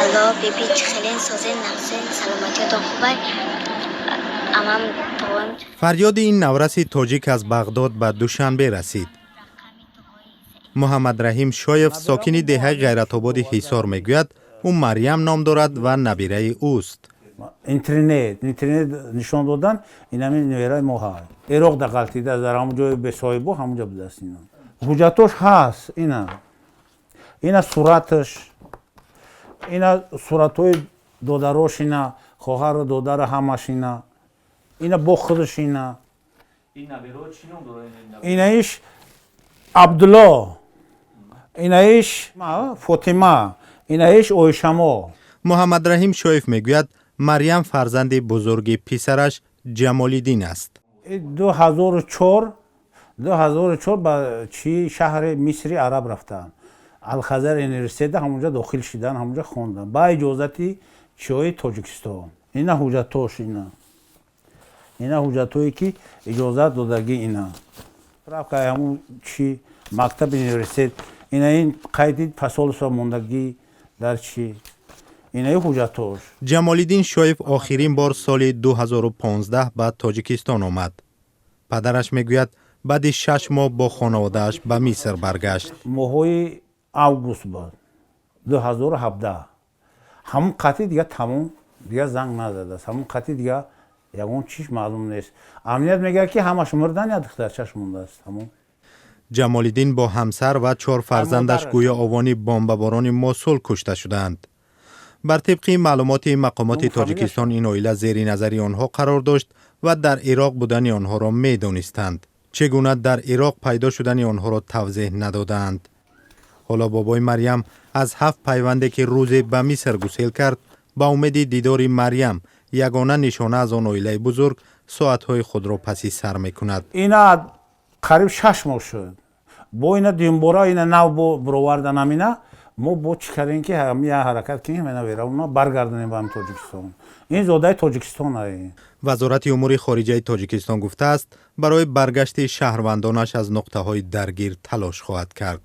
Алло, биби, чӣ хелен, созен, нағзен, саломатиятон хубай? Амам, бобоям. Фарёди ин навраси тоҷик аз Бағдод ба Душанбе расид. Муҳаммадраҳим Шоев, сокини деҳаи Ғайратободи Ҳисор, мегӯяд, ӯ Марьям ном дорад ва набираи ӯст. Интернет нишон додан, инами невераи мо ҳаст, Ироқ да ғалтида, дар ҳамон ҷои бесоҳибо ҳамонҷо будааст. Ина ҳуҷҷатош ҳаст, ина сураташ, ина суратҳои додарош, ина хоҳару додара, ҳамаш ина, ина бо худаш ина. Инаиш Абдулло, инаиш Фотима, инаиш Оишамо. Муҳаммадраҳим Шоев мегӯяд, Марьям фарзанди бузурги писараш Ҷамолиддин аст. 2004, 2004 ба чи шаҳри Мисри Араб рафтанд, Алхазар университета, ҳамонҷа дохил шидан, ҳамонҷа хондан ба иҷозати чиҳои Тоҷикистон. Ина ҳуҷҷатош, ина ҳуҷҷатҳое, ки иҷозат додагӣ, ина справка ҳамун чи мактаб, университет, ина ин қайди посольство мондагӣ дар чи, инаи ҳуҷҷатош. Ҷамолиддин Шоев охирин бор соли 2015 ба Тоҷикистон омад. Падараш мегӯяд, баъди 6 моҳ бо хонаводааш ба Миср баргашт. Моҳҳои август буд 2017. Ҳамун қатъи дига тамом, дига занг назадааст. Ҳамун қатъи дига ягон чиз маълум нест. Амният мегӯяд, ки ҳамаш мурдан, я духтарчаш мондааст, тамом. Ҷамолиддин бо ҳамсар ва чор фарзандаш гӯё овони бомбаборони Мосул кушта шудаанд. Бар тибқи маълумоти мақомоти Тоҷикистон, ин оила зери назари онҳо қарор дошт ва дар Ироқ будани онҳоро медонистанд. Чӣ гуна дар Ироқ пайдо шудани онҳоро тавзеҳ надодаанд. Ҳоло бобои Марьям аз ҳафт пайванде, ки рӯзе ба Миср гусел кард, ба умеди дидори Марьям, ягона нишона аз он оилаи бузург, соатҳои худро паси сар мекунад. Ина қариб 6 моҳ шуд, бо ина дуюмбора ина нав бо бироварданам. Ина мо бо чӣ кардем, ки я ҳаракат кунем, ина верауна баргардонем ба Тоҷикистон. Ин зодаи Тоҷикистон ай. Вазорати умури хориҷаи Тоҷикистон гуфтааст, барои баргашти шаҳрвандонаш аз нуқтаҳои даргир талош хоҳад кард.